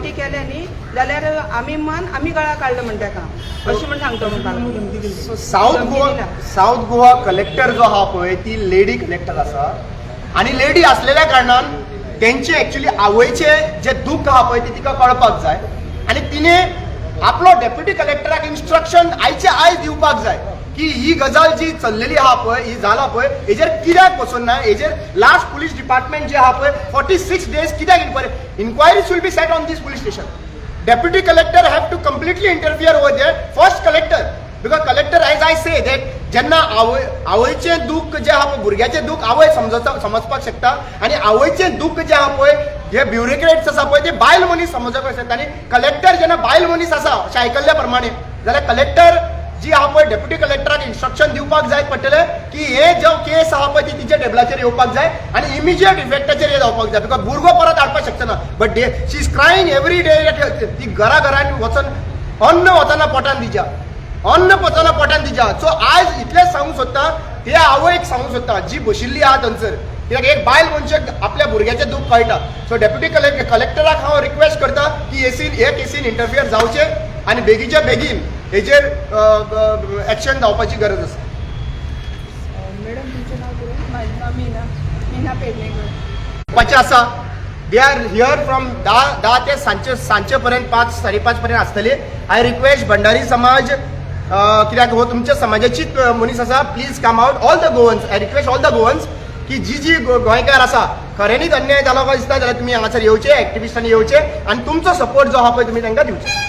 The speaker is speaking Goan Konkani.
धमकी केल्या न्ही जाल्यार आमी मन आमी गळा काडलो म्हण ताका अशें म्हण सांगता म्हणपाक लागलो. साऊथ धमकी गोवा दिला. साऊथ गोवा कलेक्टर जो आहा पळय, ती लेडी कलेक्टर आसा आनी लेडी आसलेल्या कारणान तेंचे एक्चुली आवयचे जे दुख्ख आहा पळय, ती तिका कळपाक जाय आनी तिने आपलो डेप्युटी कलेक्टराक इन्स्ट्रक्शन आयचे आयज दिवपाक जाय की ही गजाल जी चल्लेली आहा पळय, ही जाला पळय, हेजेर कित्याक वचून ना? हेजेर लास्ट पुलीस डिपार्टमेंट जे आहा पळय, 46 डेज कित्याक inquiry? Inquiry should be set on this police station. Deputy collector have to completely interfere over there, first collector, because collector, as I say that, जेन्ना आवय आवयचें दुख्ख जें आहा पळय, भुरग्याचें दुख्ख आवय समजपाक शकता आनी आवयचें दुख्ख जें आहा पळय, जे ब्युरोक्रेट्स आसा पळय, ते बायल मनीस समजपाक शकता. आनी कलेक्टर जेन्ना बायल मनीस आसा अशें आयकल्ल्या प्रमाणे, जाल्यार कलेक्टर जी आहा पळय, डेप्युटी कलेक्टराक इन्स्ट्रक्शन दिवपाक जाय पडटलें की हे जो केस आहा पळय, ती तिच्या टेबलाचेर येवपाक जाय आनी इमिजिएट इफेक्टाचेर हे जावपाक जाय, because भुरगो परत हाडपाक शकचो ना. But she is crying every day. ती घरा घरान वचून अन्न वचना पोटान तिच्या, अन्न पचना पोटान तिच्या. सो आयज इतलेंच सांगूंक सोदता, ते आवयक सांगूंक सोदता जी बशिल्ली आहा थंयसर, कित्याक एक बायल मनशेक आपल्या भुरग्याचें दूख कळटा. सो डेप्युटी कलेक्टराक हांव रिक्वेस्ट करता की एसीन हे केसीन इंटरफियर जावचें आनी बेगीच्या बेगीन हेजेर एक्शन जावपाची गरज आसा. मॅडम, तुमचें नाव कितें? म्हाजें नाव मीना, मीना पेडणेकर. पाचे आसा. They are here from 10 ते सांजचे पर्यंत, 5, 5:30 पर्यंत आसतली. I request Bhandari समाज, कित्याक हो तुमच्या समाजाचीच मनीस आसा. Please come out, all the Goans. I request all the Goans की जी जी गोंयकार आसा, खऱ्यांनीच अन्याय जालो काय दिसता जाल्यार तुमी हांगासर येवचे, एक्टिविस्टांनी येवचे आनी तुमचो सपोर्ट जो आहा पळय, तुमी तांकां दिवचे.